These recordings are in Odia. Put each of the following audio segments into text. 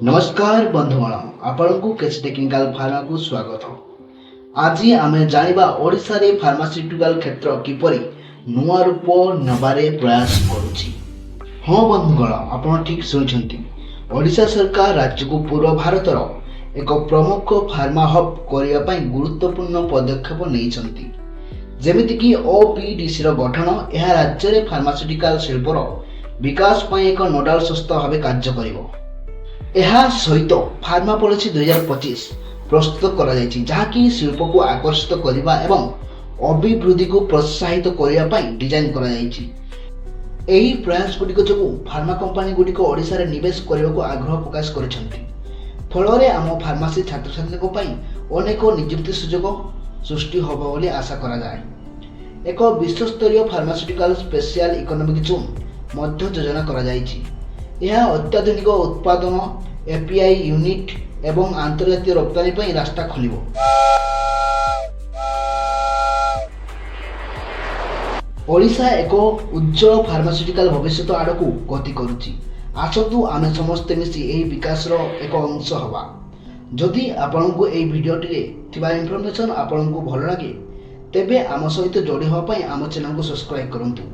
ନମସ୍କାର ବନ୍ଧୁଗଣ, ଆପଣଙ୍କୁ କେସି ଟେକ୍ନିକାଲ ଫାର୍ମାକୁ ସ୍ୱାଗତ। ଆଜି ଆମେ ଜାଣିବା ଓଡ଼ିଶାରେ ଫାର୍ମାସ୍ୟୁଟିକାଲ କ୍ଷେତ୍ର କିପରି ନୂଆ ରୂପ ନେବାରେ ପ୍ରୟାସ କରୁଛି। ହଁ ବନ୍ଧୁଗଣ, ଆପଣ ଠିକ୍ ଶୁଣିଛନ୍ତି। ଓଡ଼ିଶା ସରକାର ରାଜ୍ୟକୁ ପୂର୍ବ ଭାରତର ଏକ ପ୍ରମୁଖ ଫାର୍ମା ହବ୍ କରିବା ପାଇଁ ଗୁରୁତ୍ୱପୂର୍ଣ୍ଣ ପଦକ୍ଷେପ ନେଇଛନ୍ତି, ଯେମିତିକି ଓପିଡିସିର ଗଠନ। ଏହା ରାଜ୍ୟରେ ଫାର୍ମାସ୍ୟୁଟିକାଲ ଶିଳ୍ପର ବିକାଶ ପାଇଁ ଏକ ନୋଡାଲ ସଂସ୍ଥା ଭାବେ କାର୍ଯ୍ୟ କରିବ। ଏହା ସହିତ ଫାର୍ମା ପଲିସି 2025 ପ୍ରସ୍ତୁତ କରାଯାଇଛି, ଯାହାକି ଶିଳ୍ପକୁ ଆକର୍ଷିତ କରିବା ଏବଂ ଅଭିବୃଦ୍ଧିକୁ ପ୍ରୋତ୍ସାହିତ କରିବା ପାଇଁ ଡିଜାଇନ୍ କରାଯାଇଛି। ଏହି ପ୍ରୟାସ ଗୁଡ଼ିକ ଯୋଗୁଁ ଫାର୍ମା କମ୍ପାନୀ ଗୁଡ଼ିକ ଓଡ଼ିଶାରେ ନିବେଶ କରିବାକୁ ଆଗ୍ରହ ପ୍ରକାଶ କରିଛନ୍ତି। ଫଳରେ ଆମ ଫାର୍ମାସି ଛାତ୍ରଛାତ୍ରୀଙ୍କ ପାଇଁ ଅନେକ ନିଯୁକ୍ତି ସୁଯୋଗ ସୃଷ୍ଟି ହେବ ବୋଲି ଆଶା କରାଯାଏ। ଏକ ବିଶ୍ୱସ୍ତରୀୟ ଫାର୍ମାସ୍ୟୁଟିକାଲ ସ୍ପେଶିଆଲ ଇକୋନୋମିକ୍ ଜୋନ୍ ମଧ୍ୟ ଯୋଜନା କରାଯାଇଛି। ଏହା ଅତ୍ୟାଧୁନିକ ଉତ୍ପାଦନ, ଏପିଆଇ ୟୁନିଟ୍ ଏବଂ ଆନ୍ତର୍ଜାତୀୟ ରପ୍ତାନି ପାଇଁ ରାସ୍ତା ଖୋଲିବ। ଓଡ଼ିଶା ଏକ ଉଜ୍ଜଳ ଫାର୍ମାସ୍ୟୁଟିକାଲ ଭବିଷ୍ୟତ ଆଡ଼କୁ ଗତି କରୁଛି। ଆସନ୍ତୁ, ଆମେ ସମସ୍ତେ ମିଶି ଏହି ବିକାଶର ଏକ ଅଂଶ ହେବା। ଯଦି ଆପଣଙ୍କୁ ଏହି ଭିଡ଼ିଓଟିରେ ଥିବା ଇନଫର୍ମେସନ୍ ଆପଣଙ୍କୁ ଭଲ ଲାଗେ, ତେବେ ଆମ ସହିତ ଯୋଡ଼ି ହେବା ପାଇଁ ଆମ ଚ୍ୟାନେଲକୁ ସବସ୍କ୍ରାଇବ୍ କରନ୍ତୁ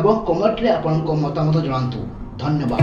ଏବଂ କମେଣ୍ଟରେ ଆପଣଙ୍କ ମତାମତ ଜଣାନ୍ତୁ। ଧନ୍ୟବାଦ।